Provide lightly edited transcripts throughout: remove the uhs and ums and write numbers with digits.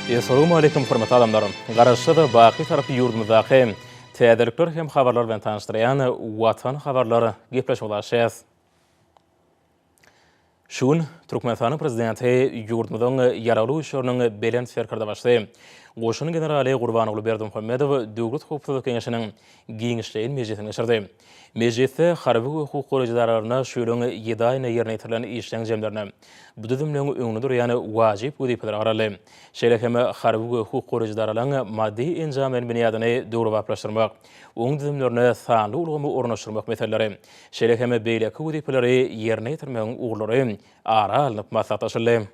Essalawmaleýkum hormatly adamlar! Garaşsyz, baky Taraply ýurdumyzdaky täzelikler hem habarlar bilen tanyşdyrýan Watan habarlar gepleşigimizi açýas. Şu gün Türkmenistanyň Prezidenti ýurdumyzyň Ýaragly Güýçleriniň Belent Serkerdebaşysy, goşun generaly Gurbanguly Berdimuhamedow Döwlet howpsuzlyk geňeşiniň giňişleýin mejlisini geçirdi. Mejlisde harby we hukuk goraýjy edaralarynda şu ýylyň ýedi aýynda ýerine ýetirilen işleň jemlerine, bu düzümleň öňünde durýan wajyp wezipelere garaldy. Şeýle hem harby we hukuk goraýjy edaralaryň maddy-enjamlaýyn binýadyny döwrebaplaşdyrmak, oň düzümlerine sanly ulgamy ornaşdyrmak meseleleri, şeýle hem beýleki wezipeleri ýerine ýetirmegiň ugurlary ara alnyp maslahatlaşyldy.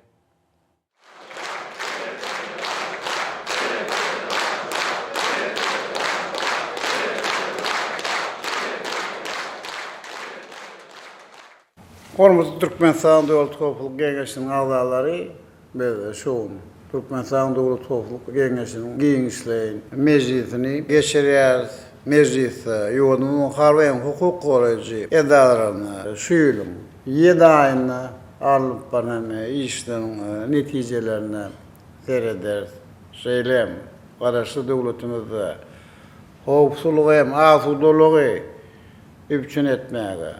Hormatly Türkmenistanyň Döwlet howpsuzlyk geňeşiniň agzalary, biz şu gün Türkmenistanyň Döwlet howpsuzlyk geňeşiniň giňişleýin mejlisini geçirýäris. Mejlisde ýurdumyzyň harby hem hukuk goraýjy edaralarynda şu ýylyň ýedi aýynda alnyp barlan işleriň netijelerine serederis. Şeýle hem Garaşsyz döwletimizde howpsuzlygy hem asudalygy üpjün etmäge,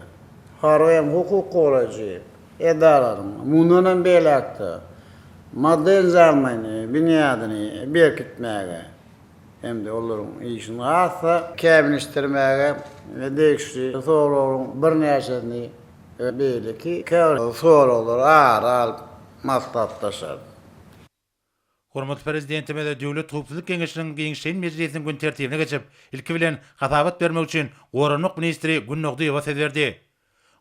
harby hem hukuk goraýjy edaralaryň mundan hem beýläk-de maddy-enjamlaýyn binýadyny berkitmäge hem-de olaryň işini has-da kämilleşdirmäge degişli soraglaryň birnäçesini we beýleki käbir soraglary ara alyp maslahatlaşarys. Hormatly Prezidentimiz Döwlet howpsuzlyk geňeşiniň giňişleýin mejlisiniň gün tertibine geçip, ilki bilen, hasabat bermek üçin goranmak ministri Gündogdyýewa söz berdi.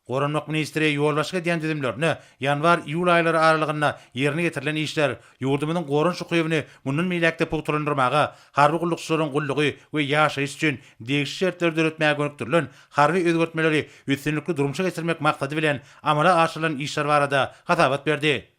Goranmak ministri ýolbaşçylyk edýän düzümlerinde ýanwar-iýul aýlary aralygynda ýerine ýetirilen işler, ýurdumyzyň goranyş ukybyny mundan beýläk-de pugtalandyrmaga, harby gullukçylaryň gullugy we ýaşaýşy üçin degişli şertleri döretmäge gönükdirilen harby özgertmeleri üstünlikli durmuşa geçirmek maksady bilen amala aşyrylan işler barada hasabat berdi.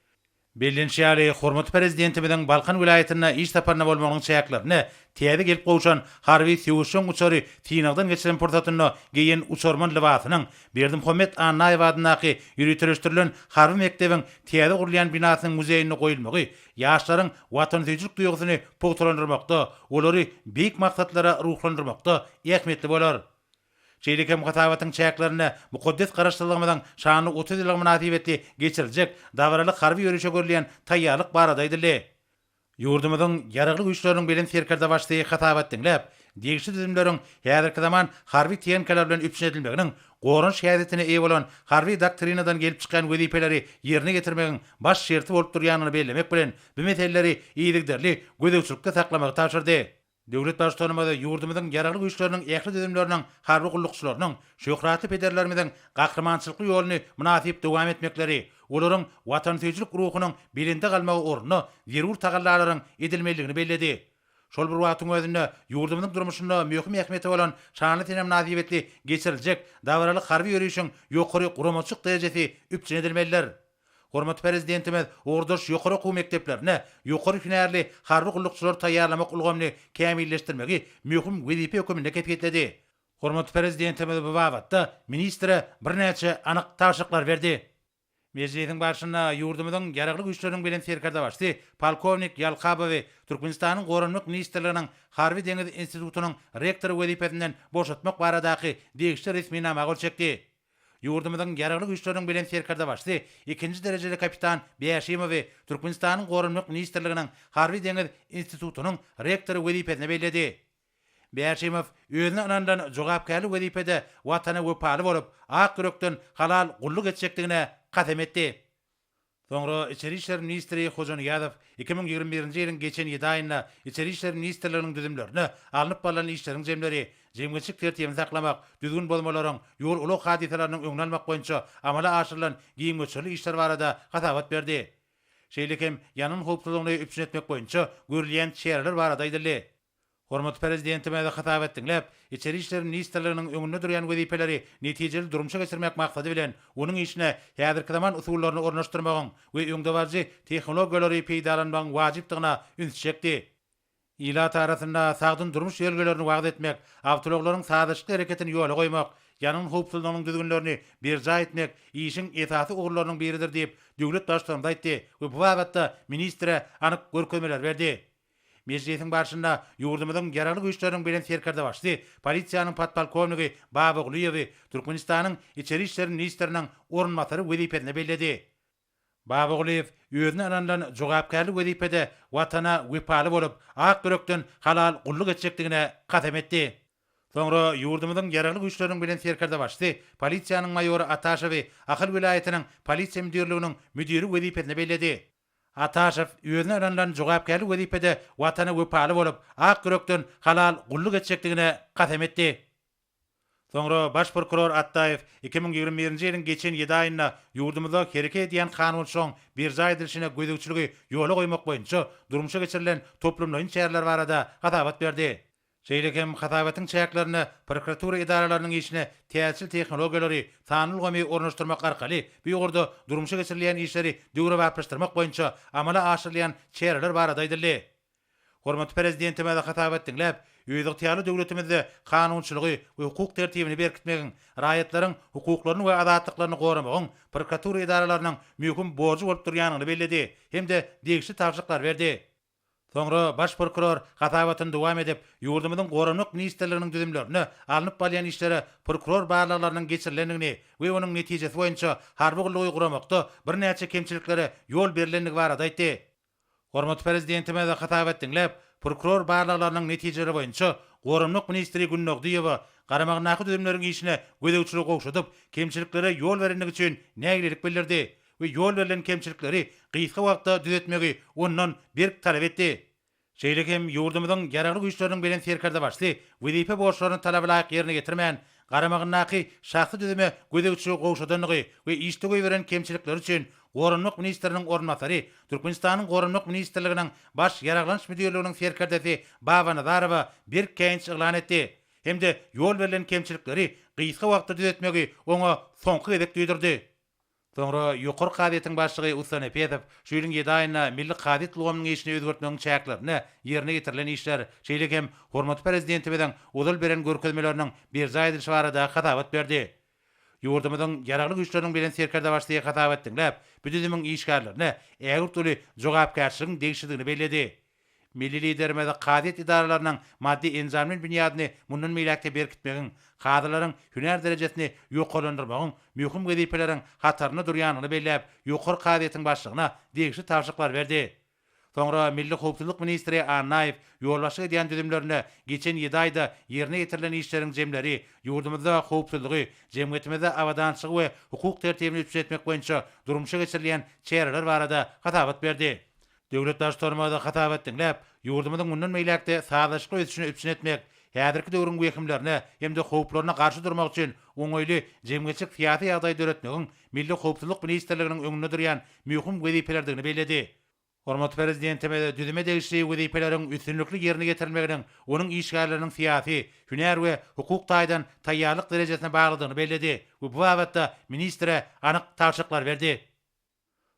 Bellenişi ýaly, hormatly Prezidentimiziň Balkan welaýatynda iş saparynda bolmagynyň çäklerinde täze gelip gowşan harby söweşjeň uçary synagdan geçiren pursatynda geýen uçarman lybasynyň Berdimuhamet Annaýew adyndaky ýöriteleşdirilen harby mekdebiň täze gurulýan binasynyň muzeýinde goýulmagy ýaşlaryň watansöýüjilik duýgusyny pugtalandyrmakda, olary beýik maksatlara ruhlandyrmakda ähmiýetli bolar. Şeýle hem hasabatyň çäklerinde mukaddes Garaşsyzlygymyzyň şanly 30 ýyllygy mynasybetli geçiriljek dabaraly harby ýörişe görülýän taýýarlyk barada aýdyldy. Ýurdumyzyň Ýaragly Güýçleriniň Belent Serkerdebaşysy hasabat diňläp, degişli düzümleriň häzirki zaman harby tehnikalar bilen üpjün edilmeginiň goranyş häsiýetine eýe bolan harby doktrinadan gelip çykýan wezipeleri ýerine ýetirmegiň baş şerti bolup durýandygyny bellemek bilen, bu meseleleri yzygiderli gözegçilikde saklamagy tabşyrdy. Döwlet Baştutanymyz ýurdumyzyň Ýaragly Güýçleriniň ähli düzümleriniň harby gullukçylarynyň şöhratly pederlerimiziň gahrymançylykly ýoluny mynasyp dowam etmekleri, olaryň watansöýüjilik ruhunyň belende galmagy ugrunda zerur tagallalaryň edilmelidigini belledi. Şol bir wagtyň özünde, ýurdumyzyň durmuşynda möhüm ähmiýeti bolan şanly sene mynasybetli geçiriljek dabaraly harby ýörişiň ýokary guramaçylyk derejesi üpjün edilmelidir. Hormatly Prezidentimiz ugurdaş ýokary okuw mekdeplerinde ýokary hünärli harby gullukçylary taýýarlamak ulgamyny kämilleşdirmegi möhüm wezipe höküminde kesgitledi. Hormatly Prezidentimiz bu babatda ministre birnäçe anyk tabşyryklary berdi. Mejlisiň barşynda ýurdumyzyň Ýaragly Güýçleriniň Belent Serkerdebaşysy polkownik Ýalkabowy Türkmenistanyň Goranmak ministrliginiň Harby-deňiz institutynyň rektory wezipesinden boşatmak baradaky degişli resminama gol çekdi. Ýurdumyzyň Ýaragly Güýçleriniň Belent Serkerdebaşysy ikinji derejeli kapitan Bäşimowy Türkmenistanyň Goranmak ministrliginiň Harby-deňiz institutynyň rektory wezipesine belledi. Bäşimow özüne ynanylan jogapkärli wezipede Watana wepaly bolup, ak ýürekden halal gulluk etjekdigine kasam etdi. Soňra içeri işler ministri Hojanyýazow 2021-nji ýylyň geçen ýedi aýynda Içeri işler ministrliginiň düzümlerinde alnyp barlan işleriň jemleri, jemgyýetçilik tertibini saklamak, düzgün bozmalaryň, ýol-ulag hadysalarynyň öňüni almak boýunça amala aşyrylan giň möçberli işler barada hasabat berdi. Şeýle hem ýangyn howpsuzlygyny üpjün etmek boýunça görülýän çäreler barada aýdyldy. Hormatly Prezidentimiz hasabat diňläp, Içeri işler ministrliginiň öňünde durýan wezipeleri netijeli durmuşa geçirmek maksady bilen, onuň işine häzirki zaman usullaryny ornaşdyrmagyň we öňdebaryjy tehnologiýalary peýdalanmagyň wajypdygyna ünsi çekdi. Ilat arasynda sagdyn durmuş ýörelgelerini wagyz etmek, awtoulaglaryň sazlaşykly hereketini ýola goýmak, ýangyn howpsuzlygynyň düzgünlerini berjaý etmek işiň esasy ugurlarynyň biridir diýip, döwlet Baştutanymyz aýtdy we bu babatda ministre anyk görkezmeleri berdi. Mejlisiň barşynda ýurdumyzyň Ýaragly Güýçleriniň Belent Serkerdebaşysy, polisiýanyň podpolkownigi Baba Gulyýewi Türkmenistanyň Içeri işler ministriniň orunbasary wezipesine belledi. Baba Gulyýew özüne ynanylan jogapkärli wezipede Watana wepaly bolup, ak ýürekden halal gulluk etjekdigine kasam etdi. Soňra ýurdumyzyň Ýaragly Güýçleriniň Belent Serkerdebaşysy, polisiýanyň maýory Ataşewi Ahal welaýatynyň Polisiýa müdirliginiň müdiri wezipesine belledi. Ataşew özüne ynanylan jogapkärli wezipede Watana wepaly bolup, ak ýürekden halal gulluk etjekdigine kasam etdi. Soňra Baş prokuror Atdaýew 2021-nji ýylyň geçen ýedi aýynda ýurdumyzda hereket edýän kanunçylygyň berjaý edilişine gözegçiligi ýola goýmak boýunça durmuşa geçirilen toplumlaýyn çäreler barada hasabat berdi. Şeýle hem hasabatyň çäklerinde prokuratura edaralarynyň işine täzeçil tehnologiýalary, sanly ulgamy ornaşdyrmak arkaly bu ugurda durmuşa geçirilýän işleri döwrebaplaşdyrmak boýunça amala aşyrylýan çäreler barada aýdyldy. Hormatly Prezidentimiz hasabat diňläp, özygtyýarly döwletimizde kanunçylygy we hukuk tertibini berkitmegiň, raýatlaryň hukuklaryny we azatlyklaryny goramagyň prokuratura edaralarynyň möhüm borjy bolup durýandygyny belledi hem-de degişli tabşyryklary berdi. Soňra Baş prokuror hasabatyny dowam edip, ýurdumyzyň Goranmak ministrliginiň düzümlerinde alnyp barylýan işlere prokuror barlaglarynyň geçirilendigini we onuň netijesi boýunça harby gullugy guramakda birnäçe kemçiliklere ýol berlendigi barada aýtdy. Hormatly Prezidentimiz hasabat diňläp, prokuror barlaglarynyň netijeleri boýunça Goranmak ministri Gündogdyýewa garamagyndaky düzümleriň işine gözegçiligi gowşadyp, kemçiliklere ýol berendigi üçin nägilelik bildirdi we ýol berlen kemçilikleri gysga wagtda düzetmegi ondan berk talap etdi. Şeýle hem ýurdumyzyň Ýaragly Güýçleriniň Belent Serkerdebaşysy wezipe borçlaryny talabalaýyk ýerine ýetirmän, garamagyndaky şahsy düzüme gözegçiligi gowşadandygy we işde goýberen kemçilikleri üçin Goranmak ministriniň orunbasary, Türkmenistanyň Goranmak ministrliginiň Baş ýaraglanyş müdirliginiň serkerdesi Babanazarowa berk käýinç yglan etdi hem-de ýol berlen kemçilikleri gysga wagtda düzetmegi oňa soňky gezek duýdurdy. Soňra Ýokary kazyýetiň başlygy Ussa Nepesow şu ýylyň ýedi aýynda milli kazyýet ulgamynyň işini özgertmegiň çäklerinde ýerine ýetirilen işler, şeýle hem hormatly Prezidentimiziň ozal beren görkezmeleriniň berjaý edilişi barada hasabat berdi. Ýurdumyzyň Ýaragly Güýçleriniň Belent Serkerdebaşysy hasabat diňläp, bu düzümiň işgärlerine ägirt uly jogapkärçiligiň degişlidigini belledi. Milli Liderimiz kazyýet edaralarynyň maddy-enjamlaýyn binýadyny mundan beýläk-de berkitmegiň, kazylaryň hünär derejesini ýokarlandyrmagyň möhüm wezipeleriň hatarynda durýandygyny belläp, Ýokary kazyýetiň başlygyna degişli tabşyryklary berdi. Soňra Milli howpsuzlyk ministri Annaýew ýolbaşçylyk edýän düzümlerinde geçen ýedi aýda ýerine ýetirilen işleriň jemleri, ýurdumyzda howpsuzlygy, jemgyýetimizde abadançylygy we hukuk tertibini üpjün etmek boýunça durmuşa geçirilýän çäreler barada hasabat berdi. Döwlet Baştutanymyz hasabat diňläp, ýurdumyzyň mundan beýläk-de sazlaşykly ösüşini üpjün etmek, häzirki döwrüň wehimlerine hem-de howplaryna garşy durmak üçin oňaýly jemgyýetçilik-syýasy ýagdaýy döretmegiň Milli howpsuzlyk ministrliginiň öňünde durýan möhüm wezipelerdigini belledi. Hormatly Prezidentimiz düzüme degişli wezipeleriň üstünlikli ýerine ýetirilmeginiň onuň işgärleriniň syýasy, hünär we hukuk taýdan taýýarlyk derejesine baglydygyny belledi we bu babatda ministre anyk tabşyryklary berdi.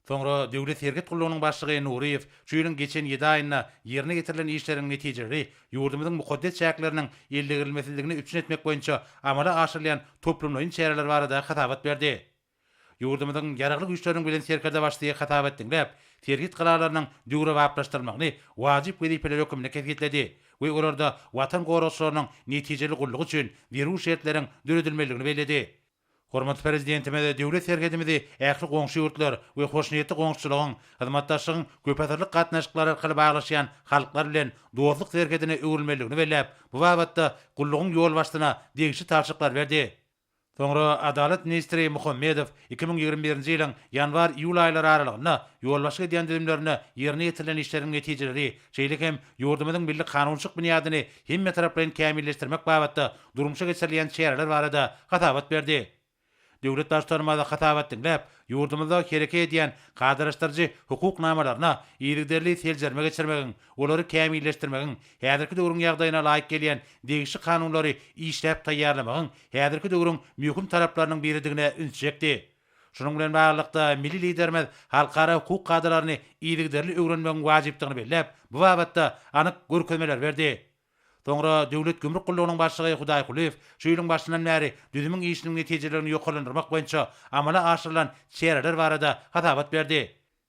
Soňra Döwlet serhet gullugynyň başlygy Nuryýew şu ýylyň geçen ýedi aýynda ýerine ýetirilen işleriň netijeleri ýurdumyzyň mukaddes çäkleriniň eldegrilmesizligini üpjün etmek boýunça amala aşyrylýan toplumlaýyn çäreler barada hasabat berdi. Ýurdumyzyň Ýaragly Güýçleriniň Belent Serkerdebaşysy hasabat diňläp, serhet galalarynyň döwrebaplaşdyrylmagyny wajyp wezipeler hökmünde kesgitledi we olarda Watan goragçylarynyň netijeli gullugy üçin zerur şertleriň döredilmelidigini belledi. Hormatly Prezidentimiz döwlet serhedimizi ähli goňşy ýurtlar we hoşniýetli goňşuçylygyň, hyzmatdaşlygyň köpasyrlyk gatnaşyklary arkaly baglaşýan halklar bilen dostluk serhedine öwrülmelidigini belläp, bu babatda gullugyň ýolbaşçysyna degişli tabşyryklary berdi. Soňra Adalat ministri Muhammedow 2021-nji ýylyň ýanwar-iýul aýlary aralygynda ýolbaşçylyk edýän düzümlerinde ýerine ýetirilen işleriň netijeleri, şeýle hem ýurdumyzyň milli kanunçylyk binýadyny hemmetaraplaýyn kämilleşdirmek babatda durmuşa geçirilýän çäreler barada hasabat berdi. Döwlet Baştutanymyz hasabat diňläp, ýurdumyzda hereket edýän kadalaşdyryjy hukuk namalaryna yzygiderli seljerme geçirmegiň, olary kämilleşdirmegiň, häzirki döwrüň ýagdaýyna laýyk gelýän degişli kanunlary işläp taýýarlamagyň häzirki döwrüň möhüm talaplarynyň biridigine üns çekdi. Şunuň bilen baglylykda, milli Liderimiz halkara hukuk kadalaryny yzygiderli öwrenmegiň wajypdygyny belläp, bu babatda anyk görkezmeleri berdi. Soňra Döwlet gümrük gullugynyň başlygy Hudaýkulyýew şu ýylyň başyndan bäri düzümiň işiniň netijeliligini ýokarlandyrmak boýunça amala aşyrylan çäreler barada hasabat berdi.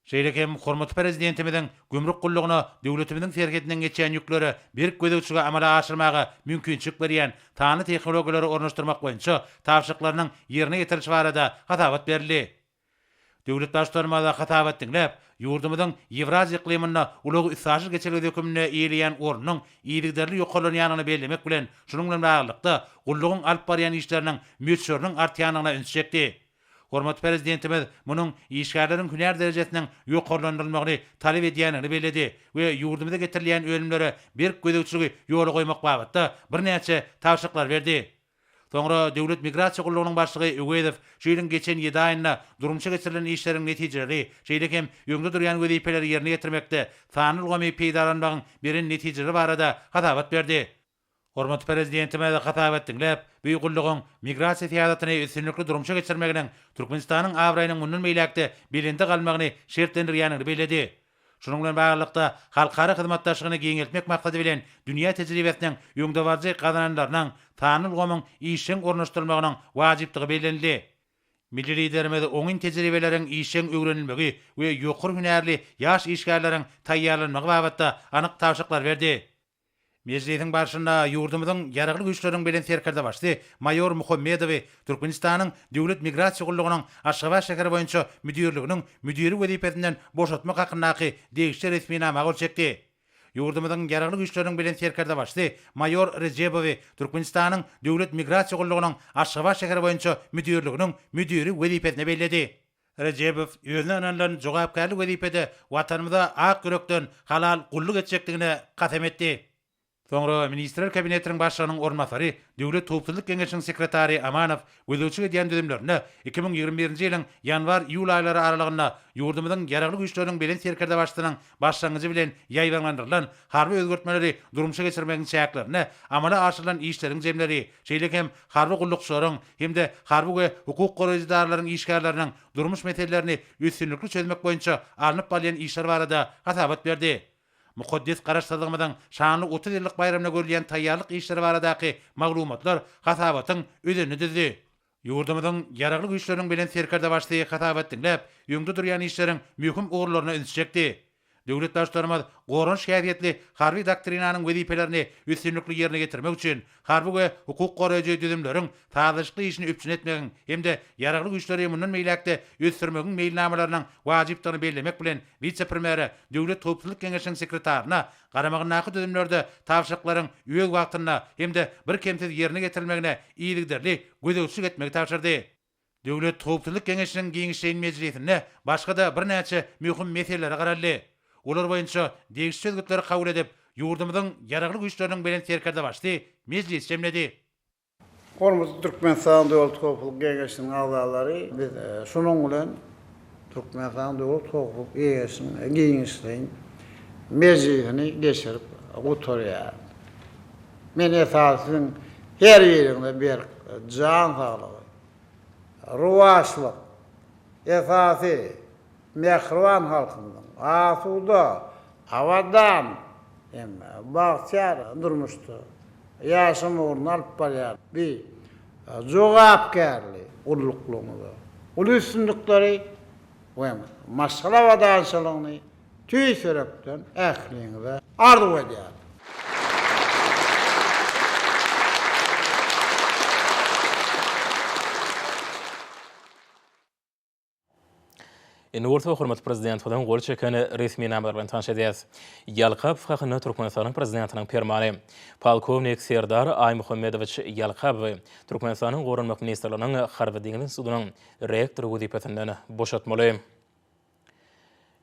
Şeýle hem hormatly Prezidentimiziň gümrük gullugyna döwletimiziň serhedinden geçýän ýüklere berk gözegçiligi amala aşyrmaga mümkinçilik berýän sanly tehnologiýalary ornaşdyrmak boýunça tabşyryklarynyň ýerine ýetirilişi barada hasabat berildi. Döwlet Baştutanymyz hasabat diňläp, ýurdumyzyň Ýewraziýa yklymynda ulag-üstaşyr geçelgesi hökmünde eýeleýän ornunyň yzygiderli ýokarlanýandygyny bellemek bilen, şunuň bilen baglylykda, gullugyň alyp barýan işleriniň möçberiniň artýandygyna ünsi çekdi. Hormatly Prezidentimiz munuň işgärleriň hünär derejesiniň ýokarlandyrylmagyny talap edýändigini belledi we ýurdumyza getirilýän önümlere berk gözegçiligi ýola goýmak babatda birnäçe tabşyryklary berdi. Soňra Döwlet migrasiýa gullugynyň başlygy Öwezow şu ýylyň geçen ýedi aýynda durmuşa geçirilen işleriň netijeleri, şeýle hem öňde durýan wezipeleri ýerine ýetirmekde sanly ulgamy peýdalanmagyň beren netijeleri barada hasabat berdi. Hormatly Prezidentimiz hasabat diňläp, bu gullugyň migrasiýa syýasatyny üstünlikli durmuşa geçirmeginiň Türkmenistanyň abraýynyň mundan beýläk-de belende galmagyny şertlendirýändigini belledi. Şunuň bilen baglylykda, halkara hyzmatdaşlygyny giňeltmek maksady bilen, dünýä tejribesiniň öňdebaryjy gazananlarynyň, sanly ulgamyň işjeň ornaşdyrylmagynyň wajypdygy bellenildi. Milli Liderimiz oňyn tejribeleriň işjeň öwrenilmegi we ýokary hünärli ýaş işgärleriň taýýarlanmagy babatda anyk tabşyryklary berdi. Mejlisiň barşynda ýurdumyzyň Ýaragly Güýçleriniň Belent Serkerdebaşysy maýor Muhammedowy Türkmenistanyň Döwlet migrasiýa gullugynyň Aşgabat şäheri boýunça müdirliginiň müdiri wezipesinden boşatmak hakyndaky degişli resminama gol çekdi. Ýurdumyzyň Ýaragly Güýçleriniň Belent Serkerdebaşysy maýor Rejebowy Türkmenistanyň Döwlet migrasiýa gullugynyň Aşgabat şäheri boýunça müdirliginiň müdiri wezipesine belledi. Rejebow özüne ynanylan jogapkärli wezipede Watanymyza ak ýürekden halal gulluk etjekdigine kasam etdi. Soňra Ministrler Kabinetiniň Başlygynyň orunbasary, Döwlet howpsuzlyk geňeşiniň sekretary Amanow gözegçilik edýän düzümlerinde 2021-nji ýylyň ýanwar-iýul aýlary aralygynda ýurdumyzyň Ýaragly Güýçleriniň Belent Serkerdebaşysynyň başlangyjy bilen ýaýbaňlandyrylan harby özgertmeleri durmuşa geçirmegiň çäklerinde amala aşyrylan işleriň jemleri, şeýle hem harby gullukçylaryň hem-de harby we hukuk goraýjy edaralaryň işgärleriniň durmuş meselelerini üstünlikli çözmek boýunça alnyp barylýan işler barada hasabat berdi. Mukaddes Garaşsyzlygymyzyň şanly 30 ýyllyk baýramyna görülýän taýýarlyk işleri baradaky maglumatlar hasabatyň özenini düzdi. Ýurdumyzyň Ýaragly Güýçleriniň Belent Serkerdebaşysy hasabat diňläp, öňde durýan işleriň möhüm ugurlaryna ünsi çekdi. Döwlet Baştutanymyz goranyş häsiýetli Harby doktrinanyň wezipelerini üstünlikli ýerine ýetirmek üçin harby we hukuk goraýjy düzümleriň sazlaşykly işini üpjün etmegiň hem-de Ýaragly Güýçleri mundan beýläk-de ösdürmegiň meýilnamalarynyň wajypdygyny bellemek bilen, wise-premýere, Döwlet howpsuzlyk geňeşiniň sekretaryna garamagyndaky düzümlerde tabşyryklaryň öz wagtynda hem-de birkemsiz ýerine ýetirilmegine yzygiderli gözegçilik etmegi tabşyrdy. Döwlet howpsuzlyk geňeşiniň giňişleýin mejlisinde başga-da birnäçe möhüm meselelere garaldy. Olar boýunça degişli çözgütleri kabul edip, ýurdumyzyň Ýaragly Güýçleriniň Belent Serkerdebaşysy mejlisi jemledi. Hormatly Türkmenistanyň Döwlet howpsuzlyk geňeşiniň agzalary, biz şunuň bilen Türkmenistanyň Döwlet howpsuzlyk geňeşiniň giňişleýin mejlisini geçirip gutarýarys. Men esasy siziň her biriňize berk jan saglygy, rowaçlyk, esasy mähriban halkymyzyň asuda, abadan hem bagtyýar durmuşda ýaşamagyny alyp barýan bi jogapkärli gulluklygyňyza uly üstünlikleri we maşgala abadançylygyny Tüýs ýürekden ähliňize arzuw edýärin. Indi bolsa hormatly Prezidentimiziň gol çeken resminamalary bilen tanyş edýäris. Ýalkapow hakynda Türkmenistanyň Prezidentiniň Permany. Polkownik Serdar Aýmuhammedowiç Ýalkapowy Türkmenistanyň Goranmak ministrliginiň Harby-deňiz institutynyň rektory wezipesinden boşatmaly.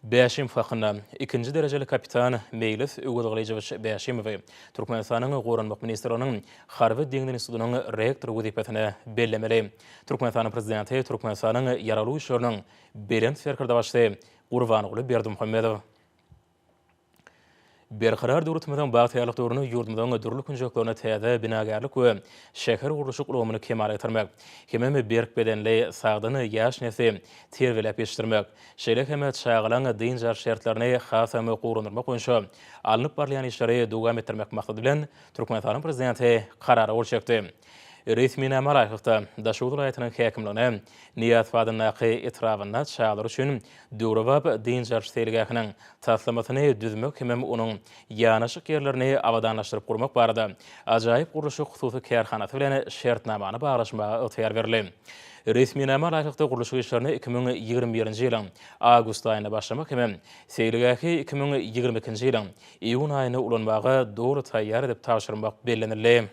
Bäşimow hakynda, ikinji derejeli kapitan Meýlis Öwezgylyjowiç Bäşimowy Türkmenistanyň Goranmak ministrliginiň Harby-deňiz institutynyň rektory wezipesine bellemeli. Türkmenistanyň Prezidenti Türkmenistanyň Ýaragly Güýçleriniň Belent Serkerdebaşysy Gurbanguly Berdimuhamedow. Berkarar döwletimiziň bagtyýarlyk döwründe ýurdumyzyň dürli künjeklerinde täze binagärlik we şähergurluşyk ulgamyny kemala getirmek, hemem berk bedenli, sagdyn ýaş nesli terbiýeläp ýetişdirmek, şeýle hem çagalaň dynç alyş şertlerini hasam gowulandyrmak boýunça alnyp barylýan işleri dowam etdirmek maksady bilen, Türkmenistanyň Prezidenti Karara gol çekdi. Resminama laýyklykda, Daşoguz welaýatynyň häkimligine Nyýazow adyndaky etrabynda çagalar üçin döwrebap dynç alyş seýilgähiniň taslamasyny düzmek hemem onuň ýanaşyk ýerlerini abadanlaşdyryp gurmak barada Ajaýyp gurluşyk hususy kärhanasy bilen şertnamany baglaşmaga ygtyýar berildi. Resminama laýyklykda, gurluşyk işlerine 2021-nji ýylyň awgust aýynda başlamak hemem seýilgähi 2022-nji ýylyň iýun aýynda ulanmaga doly taýýar edip tabşyrmak bellenildi.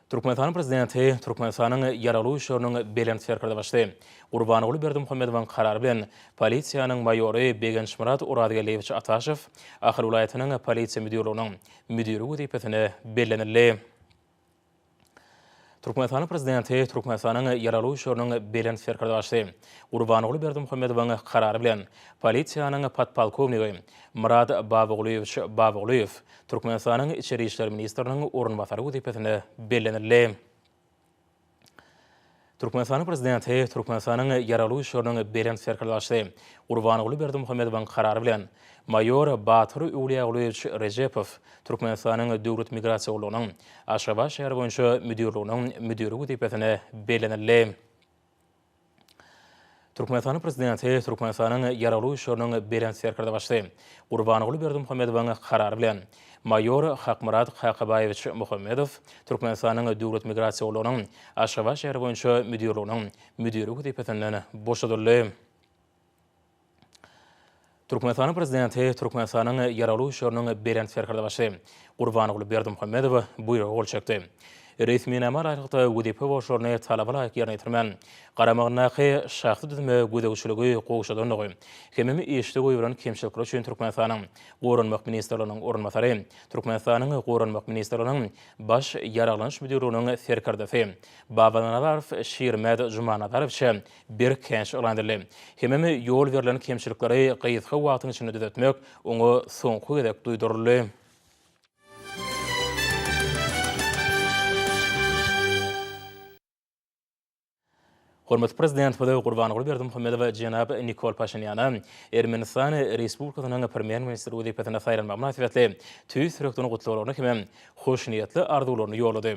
Türkmenistanyň Prezidenti Türkmenistanyň Ýaragly Güýçleriniň Belent Serkerdebaşysy Gurbanguly Berdimuhamedowyň Karary bilen polisiýanyň maýory Begençmyrat Orazgeldiýewiç Ataşow Ahal welaýatynyň Polisiýa müdirliginiň müdiri wezipesine bellenildi. Türkmenistanyň Prezidenti Türkmenistanyň Ýaragly Güýçleriniň Belent Serkerdebaşysy Gurbanguly Berdimuhamedowyň Karary bilen polisiýanyň podpolkownigi Myrat Babagulyýewiç Babagulyýew Türkmenistanyň Içeri işler ministriniň orunbasary wezipesine bellenildi. Türkmenistanyň Prezidenti Türkmenistanyň Ýaragly Güýçleriniň Belent Serkerdebaşysy Gurbanguly Berdimuhamedowyň Karary bilen, maýor Batyr Öwlüýägulyýewiç Rejepow Türkmenistanyň Döwlet migrasiýa gullugynyň Aşgabat şäheri boýunça müdirliginiň müdiri wezipesine bellenildi. Türkmenistanyň Prezidenti Türkmenistanyň Ýaragly Güýçleriniň Belent Serkerdebaşysy Gurbanguly Berdimuhamedowyň Karary bilen, maýor Hakmyrat Kakabaýewiç Muhammedow Türkmenistanyň Döwlet migrasiýa gullugynyň Aşgabat şäheri boýunça müdirliginiň müdiri wezipesinden boşadyldy. Türkmenistanyň Prezidenti Türkmenistanyň Ýaragly Güýçleriniň Belent Serkerdebaşysy Gurbanguly Berdimuhamedow buýruga gol çekdi. Resminama laýyklykda wezipe borçlaryny talaba laýyk ýerine ýetirmän, garamagyndaky şahsy düzüme gözegçiligi gowşadandygy hemem işde goýberen kemçilikleri üçin Türkmenistanyň Goranmak ministrliginiň orunbasary, Türkmenistanyň Goranmak ministrliginiň Baş ýaraglanyş müdirliginiň serkerdesi Babanazarow Şirmät Jumanazarowiçe Berk käýinç yglan edildi. Hemem ýol berlen kemçilikleri gysga wagtyň içinde düzetmek oňa soňky gezek duýduryldy. Hormatly Prezidentimiz Gurbanguly Berdimuhamedow jenap Nikol Paşinýana Ermenistan Respublikasynyň Premýer-ministri wezipesine saýlanmagy mynasybetli tüýs ýürekden gutlaglaryny hemem hoşniýetli arzuwlaryny ýollady.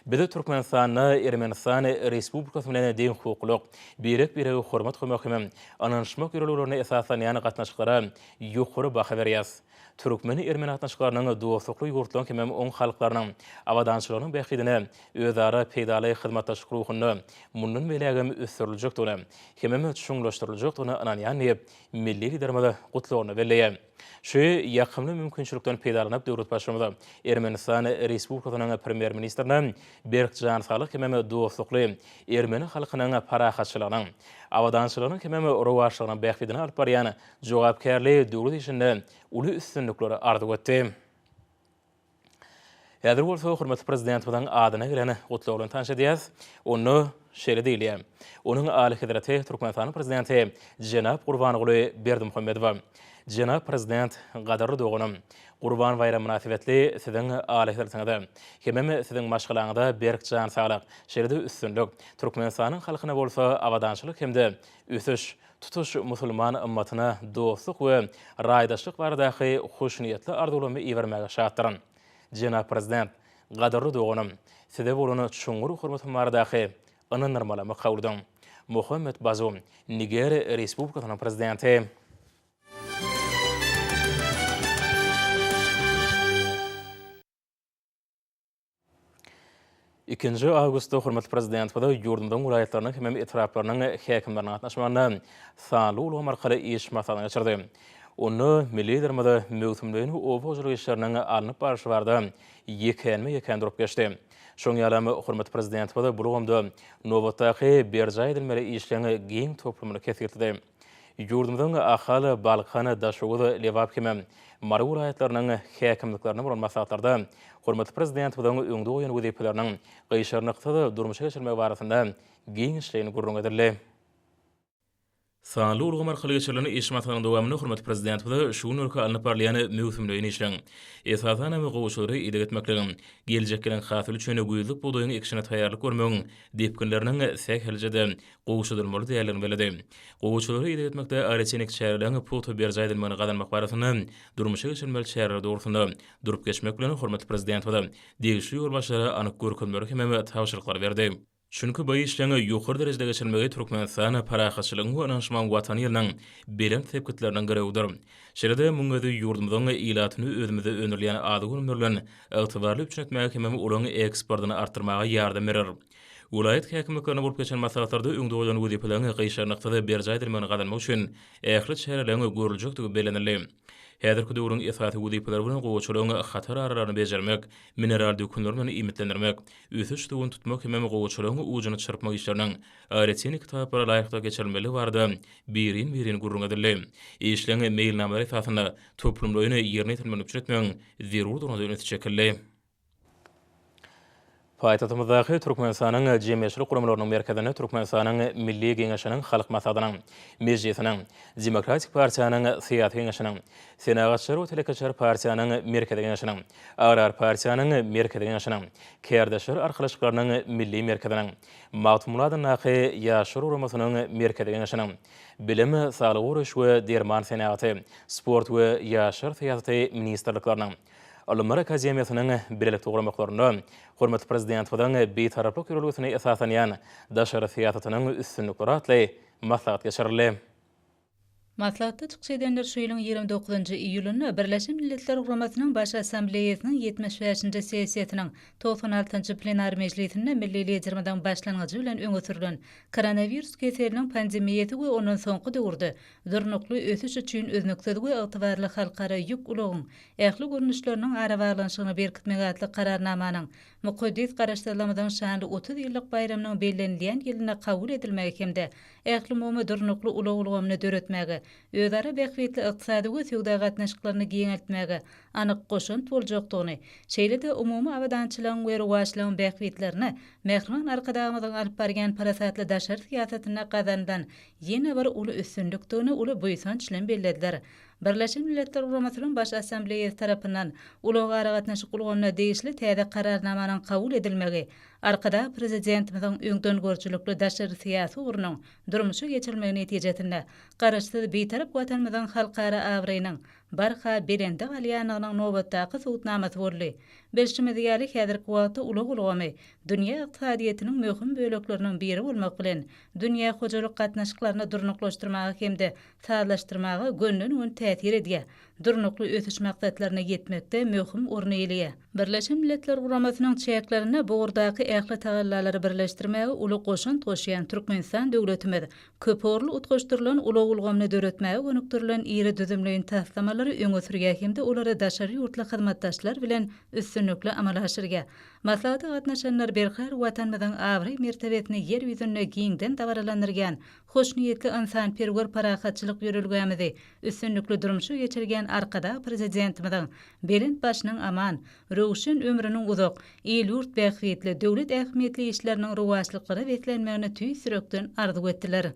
Biz Türkmenistanda Ermenistan Respublikasy bilen deňhukuklylyk, birek-birege hormat goýmak hem ynanyşmak ýörelgelerine esaslanýan gatnaşyklara ýokary baha berýäris. Türkmen-ermeni gatnaşyklarynyň dostlukly ýurtlaryň hemem oň halklarynyň abadançylygynyň bähbidine özara peýdaly hyzmatdaşlyk ruhunda mundan beýlägem ösdüriljekdigine hemem çuňlaşdyryljakdygyna ynanýan diýip, milli Liderimiz gutlagynda belleýär. Şu ýakymly mümkinçilikden peýdalanyp, döwlet Baştutanymy Ermenistan Respublikasynyň Premýer-ministrine berk jan saglyk hemem dostlukly ermeni halkynyň parahatçylygynyň, abadançylygynyň hemem rowaçlygynyň bähbidine alyp barýan jogapkärli döwlet işinde uly üstünlikleri arzuw etdi. Häzir bolsa hormatly Prezidentimiziň adyna gelen gutlag bilen tanyş edýäris. Onda şeýle diýilýär, Onuň Alyhezreti Türkmenistanyň Prezidenti jenap Gurbanguly Berdimuhamedowa. Jenap Prezident, gadyrly doganym, Gurban baýramy mynasybetli Siziň Alyhezretiňize hemem Siziň maşgalaňyza berk jan saglyk, şeýle-de üstünlik, Türkmenistanyň halkyna bolsa abadançylyk hem-de ösüş, tutuş musulman ymmatyna dostluk we raýdaşlyk baradaky hoşniýetli arzuwlarymy ibermäge şatdyryn. Jenap Prezident, gadyrly doganym, Size bolan çuňňur hormatym baradaky ynandyrmalamy kabul ediň. Mohamed Bazum, Niger Respublikasynyň Prezidenti. Ikinji awgustda hormatly Prezidentimiz ýurdumyzyň welaýatlarynyň hemem etraplarynyň häkimleriniň gatnaşmagynda sanly ulgam arkaly iş maslahatyny geçirdi. Onda milli Liderimiz möwsümleýin oba hojalyk işleriniň alnyp barlyşy barada ýekänme-ýekän durup geçdi. Şonuň ýalam hormatly Prezidentimiz bu ulgamda nobatdaky berjaý edilmeli işleň giň toplumyny kesgitledi. Ýurdumyzyň Ahal, Balkan, Daşoguz, Lebap hem Mary welaýatlarynyň häkimliklerinde bolan maslahatlarda hormatly Prezidentimiziň öňde goýan wezipeleriniň gyşarnyksyz durmuşa geçirilmegi barasynda giňişleýin gürrüň edildi. Sanly ulgam arkaly geçirilen iş maslahatynyň dowamynda hormatly Prezidentimiz şu günlerki alnyp barylýan möwsümleýin işleň, esasan hem, gowaçalara ideg etmekligiň, geljek ýylyň hasyly üçin güýzlük bugdaýyň ekişine taýýarlyk görmegiň depginleriniň sähelçe-de gowşadylmaly däldigini belledi. Gowaçalara ideg etmekde agrotehniki çäreleriň pugta berjaý edilmegini gazanmak barasynda durmuşa geçirilmeli çäreler dogrusynda durup geçmek bilen, hormatly Prezidentimiz degişli ýolbaşçylara anyk görkezmeleri hemem tabşyryklary berdi. Çünki bu işleň ýokary derejede geçirilmegi Türkmenistan parahatçylygyň we ynanyşmagyň Watany ýylynyň belent sepgitleriniň girewidir. Şeýle-de muň özi ýurdumyzyň ilatyny özümizde öndürilýän azyk önümleri bilen ygtybarly üpjün etmäge hemem olaryň eksportyny artdyrmaga ýardam berer. Welaýat häkimliklerinde bolup geçen maslahatlarda öňde goýlan wezipeleriň gyşarnyksyz berjaý edilmegini gazanmak üçin ähli çäreleriň görüljekdigi bellenildi. Häzirki döwrüň esasy wezipeleri bilen gowaçalaryň hatar aralaryny bejermek, mineral dökünler bilen iýmitlendirmek, ösüş suwuny tutmak hemem gowaçalaryň ujuny çyrpmak işleriniň agrotehniki talaplara laýyklykda geçirilmelidigi barada birin-birin gürrüň edildi. Işleň meýilnamalar esasynda toplumlaýyn ýerine ýetirilmegini üpjün etmegiň zerurdygyna-da üns çekildi. Paýtagtymyzdaky Türkmenistanyň Jemgyýetçilik guramalarynyň merkezinde Türkmenistanyň Milli Geňeşiniň Halk Maslahatynyň Mejlisiniň, Demokratik partiýanyň Syýasy Geňeşiniň, Senagatçylar we telekeçiler partiýanyň Merkezi Geňeşiniň, Agrar partiýanyň Merkezi Geňeşiniň, Kärdeşler arkalaşyklarynyň Milli merkeziniň, Magtymguly adyndaky Ýaşlar guramasynyň Merkezi Geňeşiniň, Bilim, saglygy goraýyş we derman senagaty, Sport we ýaşlar syýasaty ministrlikleriniň, Ylymlar akademiýasynyň bilelikde guramaklarynda hormatly Prezidentimiziň Bitaraplyk ýörelgesine esaslanýan daşary syýasatynyň üstünlikleri atly maslahat geçirildi. Maslahatda çykyş edenler şu ýylyň 29-njy iýulynda Birleşen Milletler Guramasynyň Baş Assambleýasynyň 75-nji sessiýasynyň 96-njy plenar mejlisinde milli Liderimiziň başlangyjy bilen öňe sürlen koronawirus keseliniň pandemiýasy we ondan soňky döwürde Durnukly ösüş üçin üznüksiz we ygtybarly halkara ýük ulagyň ähli görnüşleriniň arabaglanyşygyny berkitmek atly Kararnamanyň mukaddes Garaşsyzlygymyzyň şanly 30 ýyllyk baýramynyň bellenilýän ýylynda kabul edilmegi hem-de ählumumy durnukly ulag ulgamyny döretmäge, özara bähbitli ykdysady we söwda gatnaşyklaryny giňeltmäge anyk goşant boljakdygyny, şeýle-de umumy abadançylygyň we rowaçlygyň bähbitlerine mähriban Arkadagymyzyň alyp barýan parasatly daşary syýasatynda gazanylan ýene bir uly üstünlikdigini uly buýsanç bilen bellediler. Birleşen Milletler Guramasynyň Baş Assambleýasy tarapyndan ulag-aragatnaşyk ulgamyna degişli täze Kararnamanyň kabul edilmegi Arkadag Prezidentimiziň öňdengörüjilikli daşary syýasy ugrunyň durmuşa geçirilmegi netijesinde Garaşsyz, Bitarap Watanymyzyň halkara abraýynyň barha belende galýandygynyň nobatdaky subutnamasy boldy. Bilşimiz ýaly, häzirki wagtda ulag ulgamy dünýä ykdysadyýetiniň möhüm bölekleriniň biri bolmak bilen, dünýä hojalyk gatnaşyklaryny durnuklaşdyrmaga hem-de sazlaşdyrmaga gönden-göni täsir edýär, Durnukly ösüş maksatlaryna ýetmekde möhüm orun eýeleýär. Birleşen Milletler Guramasynyň çäklerinde bu ugurdaky ähli tagallalary birleşdirmäge uly goşant goşýan Türkmenistan döwletimiz köpugurly utgaşdyrylan ulag ulgamyny döretmäge gönükdirilen iri düzümleýin taslamalary öňe sürýär hem-de olary daşary ýurtly hyzmatdaşlar bilen üstünlikli amala aşyrýar. Maslahata gatnaşanlar berkarar Watanymyzyň abraý-mertebesini Ýer ýüzünde giňden dabaralandyrýan hoşniýetli ynsanperwer parahatçylyk ýörelgämizi üstünlikli durmuşa geçirýän Arkadag Prezidentimiziň belent başynyň aman, röwşen ömrüniň uzak, il-ýurt bähbitli, döwlet ähmiýetli işleriniň rowaçlyklara beslenmegini tüýs ýürekden arzuw etdiler.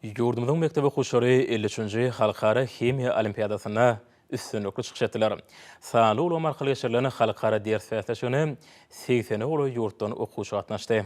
Ýurdumyzyň mekdep okuwçylary 53-nji Halkara himiýa olimpiadasynda üstünlikli çykyş etdiler. Sanly ulgam arkaly geçirilen halkara ders bäsleşigine segsene golaý ýurtdan okuwçy gatnaşdy.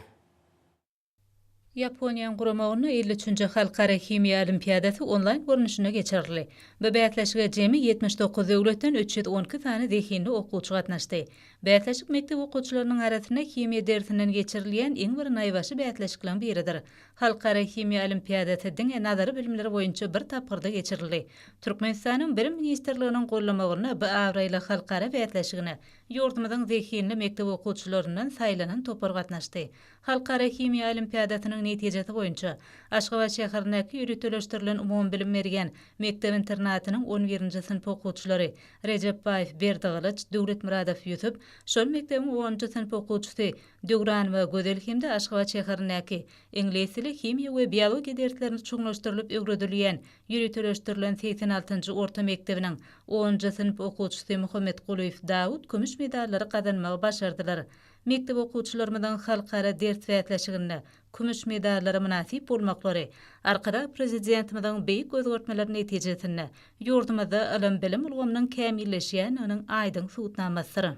Ýaponiýanyň guramagynda 53-nji Halkara himiýa olimpiadasy onlaýn görnüşinde geçirildi. Bu bäsleşige jemi 79 döwletden 312 sany zehinli okuwçy gatnaşdy. Bäsleşik mekdep okuwçylarynyň arasynda himiýa dersinden geçirilýän iň bir naýbaşy bäsleşikleriň biridir. Halkara himiýa olimpiadasy diňe nazary bilimler boýunça bir tapgyrda geçirildi. Türkmenistanyň Bilim ministrliginiň gollamagynda bu abraýly halkara bäsleşigine ýurdumyzyň zehinli mekdep okuwçylaryndan saýlanan topar gatnaşdy. Halkara himiýa olimpiadasynyň netijesi boýunça, Aşgabat şäherindäki ýöriteleşdirilen umumybilim berýän mekdep-internatynyň on birinji synp okuwçylary Rejepbaýew Berdigylyç, Döwletmyradow Ýusup, şol mekdebiň onunjy synp okuwçysy Döwranowa Gözel hem-de Aşgabat şäherindäki iňlis dili, himiýa we biologiýa derslerini çuňlaşdyrylyp öwredilýän ýöriteleşdirilen 86-njy orta mekdebiniň onunjy synp okuwçysy Muhammetgulyýew Dawut kümüş medallary gazanmagy başardylar. Mekdep okuwçylarymyzyň halkara ders bäsleşiginde kümüş medallara mynasyp bolmaklary Arkadag Prezidentimiziň beýik özgertmeleri netijesinde ýurdumyzda ylym-bilim ulgamynyň kämilleşýändiginiň aýdyň subutnamasydyr.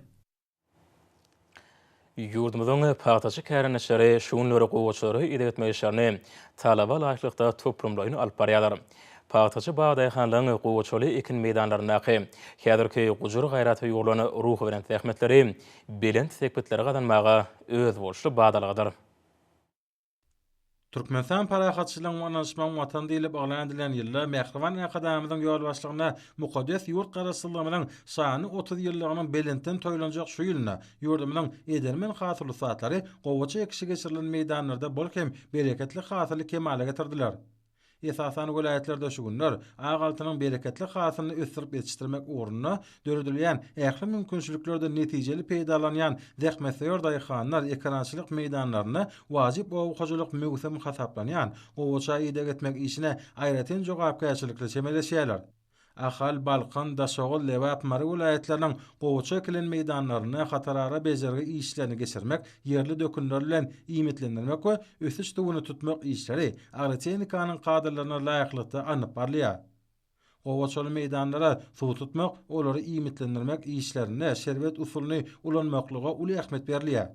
Ýurdumyzyň pagtaçy kärendeçileri şu günler gowaçalara ideg etmek işlerini talaba laýyklykda toplumlaýyn alyp barýarlar. Pagtaçy bag-daýhanlaryň gowaçaly ekin meýdanlaryndaky häzirki gujur-gaýrata ýugrulan ruhubelent zähmetleri belent sepgitleri gazanmaga özboluşly badalgadyr. Türkmenistan parahatçylygyň we ynanyşmagyň Watany diýlip yglan edilen ýylda mähriban Arkadagymyzyň ýolbaşçylygynda mukaddes ýurt Garaşsyzlygymyzyň şanly 30 ýyllygynyň belentden toýlanjak şu ýylynda ýurdumyzyň edermen hasyl ussatlary gowaça ekişi geçirilen meýdanlarda bol hem bereketli hasyly kemala getirdiler. Esasan welaýatlarda şu günler ak altynyň bereketli hasylyny ösdürip ýetişdirmek ugrunda döredilýän ähli mümkinçiliklerden netijeli peýdalanýan zähmetsöýer daýhanlar ekerançylyk meýdanlarynda wajyp oba hojalyk möwsümi hasaplanýan gowaça ideg etmek işine aýratyn jogapkärçilikli çemeleşýärler. Ahal, Balkan, Daşoguz, Lebap, Mary welaýatlarynyň gowaça ekilen meýdanlarynda hatarara bejergi işlerini geçirmek, ýerli dökünler bilen iýmitlendirmek we ösüş suwuny tutmak işleri agrotehnikanyň kadalaryna laýyklykda alnyp barylýar. Gowaçaly meýdanlara suw tutmak, olary iýmitlendirmek işlerinde şerbet usulyny ulanmaklyga uly ähmiýet berilýär.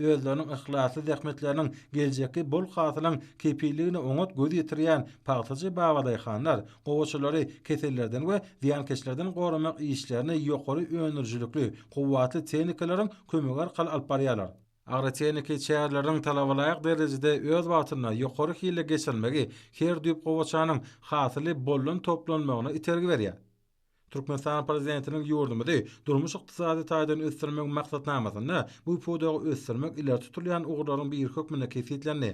Özleriniň yhlasly zähmetleriniň geljekki bol hasylyň kepilligine oňat göz ýetirýän pagtaçy babadaýhanlar gowaçalary kesellerden we zyýankeşlerden goramak işlerini ýokary öndürijilikli, kuwwatly tehnikalaryň kömegi arkaly alyp barýarlar. Agrotehniki çäreleriň talabalaýyk derejede öz wagtynda, ýokary hilli geçirilmegi her düýp gowaçanyň hasyly boldan toplanmagyna itergi berýär. Türkmenistanyň Prezidentiniň ýurdumyzy durmuş-ykdysady taýdan ösdürmegiň maksatnamasynda bu pudagy ösdürmek ileri tutulýan ugurlaryň biri hökmünde kesgitlendi.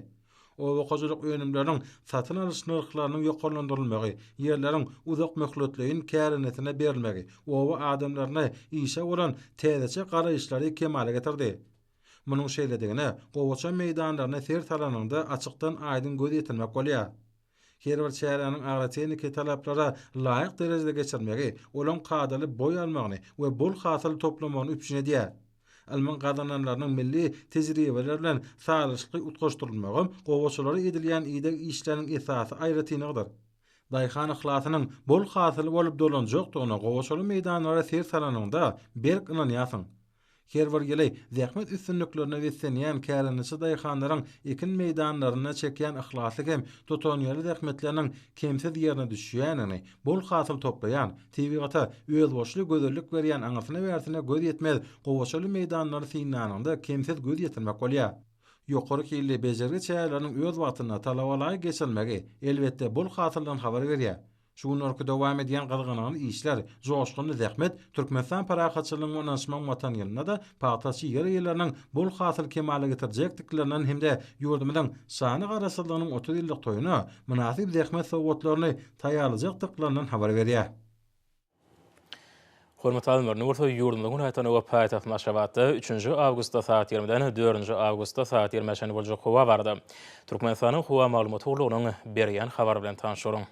Oba hojalyk önümleriniň satyn alyş nyrhlarynyň ýokarlandyrylmagy, ýerleriň uzakmöhletleýin kärendesine berilmegi oba adamlarynda işe bolan täzeçe garaýyşlary kemala getirdi. Munuň şeýledigine gowaça meýdanlaryna ser salanyňda açykdan aýdyň göz ýetirmek bolýar. Her bir çäräniň agrotehniki talaplara laýyk derejede geçirilmegi olaň kadaly boý almagyny we bol hasyl toplamagyny üpjün edýär. Ylmyň gazananlarynyň milli tejribeler bilen sazlaşykly utgaşdyrylmagam gowaçalara edilýän ideg işleriniň esasy aýratynlygydyr. Daýhan yhlasynyň bol hasyly bolup dolanjakdygyna gowaçaly meýdanlara ser salanyňda berk ynanýarsyň. Her bir ýyly zähmet üstünliklerine beslenýän kärendeçi daýhanlaryň ekin meýdanlarynda çekýän yhlasly hem tutanýerli zähmetleriniň kemsiz ýerine düşýändigini, bol hasyl toplaýan, tebigata özboluşly gözellik berýän aňyrsyna-bärsine göz ýetmez gowaçaly meýdanlary synlanyňda kemsiz göz ýetirmek bolýar. Ýokary hilli bejergi çäreleriniň öz wagtynda talabalaýyk geçirilmegi, elbetde, bol hasyldan habar berýär. Şu günlerki dowam edýän gyzgalaňly işler, joşgunly zähmet Türkmenistan parahatçylygyň we ynanyşmagyň Watany ýylynda-da pagtaçy ýer eýeleriniň bol hasyl kemala getirjekdiklerinden hem-de ýurdumyzyň şanly Garaşsyzlygynyň 30 ýyllyk toýuna mynasyp zähmet sowgatlaryny taýýarlajakdyklaryndan habar berýär. Hormatly alymlar, indi bolsa ýurdumyzyň welaýatlarynda we paýtagtymyz Aşgabatda üçünji awgustda sagat ýigrimiden dördünji awgustda sagat ýigrimä çenli boljak howa barada Türkmenistanyň Howa maglumat gullugynyň berýän habary bilen tanyş boluň.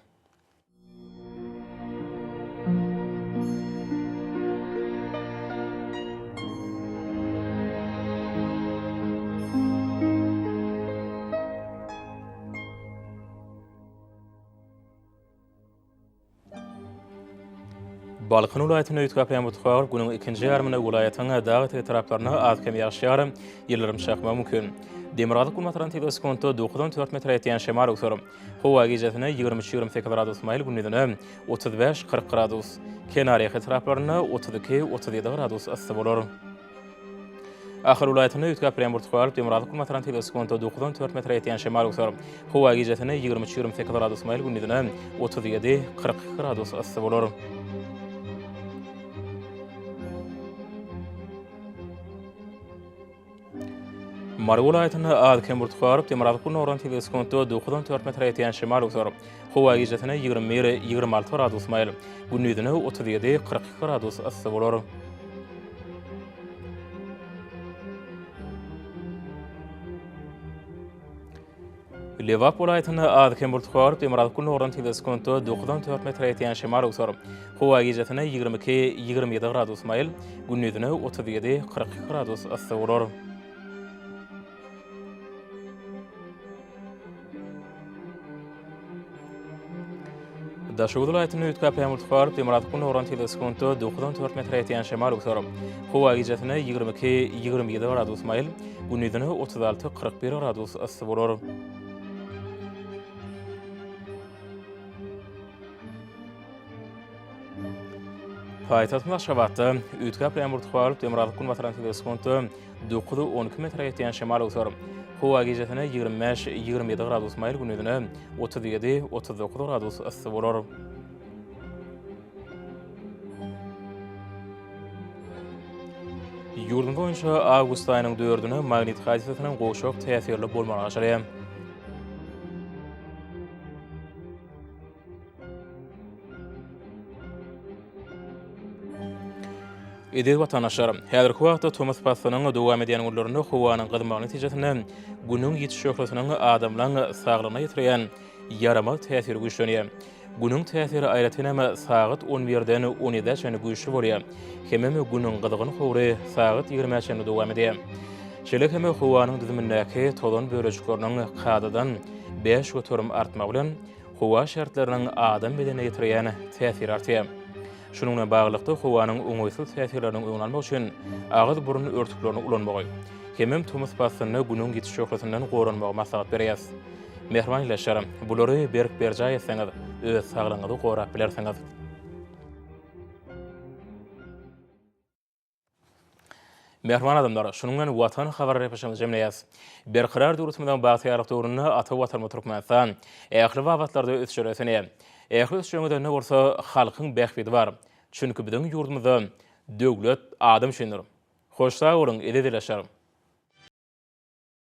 Balkan welaýatynda üýtgäp ýaýran bulutlar günüň ikinji ýarymynda welaýatyň dag etegli taraplarynda az-kem ýagyş ýagar, ýyldyrym çakmagy mümkin. Demirgazyk-günbatardan tizligi sekuntda 9-14 metre ýetýän şemal öwser. Howa gijesine 23-28 gradus maýyl, gündizine 35-40 gradus. Kenarýaka etraplarynda 32-37 gradus yssy bolar. Ahal welaýatynda üýtgäp durýan bulutly galyp, demirgazyk-günbatardan tizligi sekuntda 9-14 metre ýetýän şemal öwser. Howa gijesine 23-28 gradus maýyl, gündizine 37-42 gradus yssy bolar. Mary welaýatynda az-kem bulutly galyp, demirgazyk-gündogardan tizligi sekuntda 9-14 metre ýetýän şemal öwser. Howa gijesine 21-26 gradus maýyl, gündizine 37-42 gradus yssy bolar. Lebap welaýatynda az-kem bulut garyp, demirgazyk-gündogardan tizligi sekuntda dokuzdan dört metre ýetýän şemal öwser. Howa gijesine 22, 27 gradus maýyl, gündizine 37, 42 gradus yssy bolar. Daşoguz welaýatynda üýtgäp ýaňyr tukaryp, demirgazyk gündogardan tizligi sekuntda dokuzdan dört metre ýetýän şemal öwser. Howa gijesine 22, 27 gradus maýyl, gündizine 36, 41 gradus yssy bolar. Paýtagtymyz Aşgabatda üýtgäp ýaňyr tukaryp, demirgazyk günbatardan tizligi sekuntda Dokuzy 12 metre ýetýän şemal öwser. Howa gijesine 25, 27 gradus maýyl, gündizine 37, 39 gradus yssy bolar. Ýurdumyz boýunça awgust aýynyň dördüne magnit hadysasynyň gowşak täsirli bolmagy garaşylýar. Eziz watandaşlar! Häzirki wagtda tomus paslynyň dowam edýän günlerinde howanyň gyzmagy netijesinde Günüň ýiti şöhlesiniň adamlaň saglygyna ýetirýän ýaramaz täsiri güýçlenýär. Günüň täsiri aýratyn hem sagat on birden on ýedä çenli güýçli bolýar. Hemem Günüň gyzgyn howry sagat ýigrimä çenli dowam edýär. Şeýle hem howanyň düzümindäki tozan bölejikleriniň kadadan 5% artmagy bilen howa şertleriniň adam bedenine ýetirýän täsiri artýar. Şunuň bilen baglylykda, howanyň oňaýsyz täsirleriniň öňüni almak üçin agyz-burun örtüklerini ulanmagy, hemem tomus paslynda Günüň ýiti şöhlesinden goranmagy maslahat berýäris. Mähriban ildeşler, bulary berk berjaý etseňiz, öz saglygyňyzy gorap bilersiňiz. Mähriban adamlar, şunuň bilen Watan habar gepleşigimizi jemleýäris. Berkarar döwletimiziň bagtyýarlyk döwründe ata Watanymyz Türkmenistan ähli babatlarda ösüşlere ösenýär. Ähli ösüşleriň özeninde bolsa halkyň bähbidi bar. Çünki biziň ýurdumyzda döwlet adam üçindir. Hoş sag boluň, eziz ildeşler!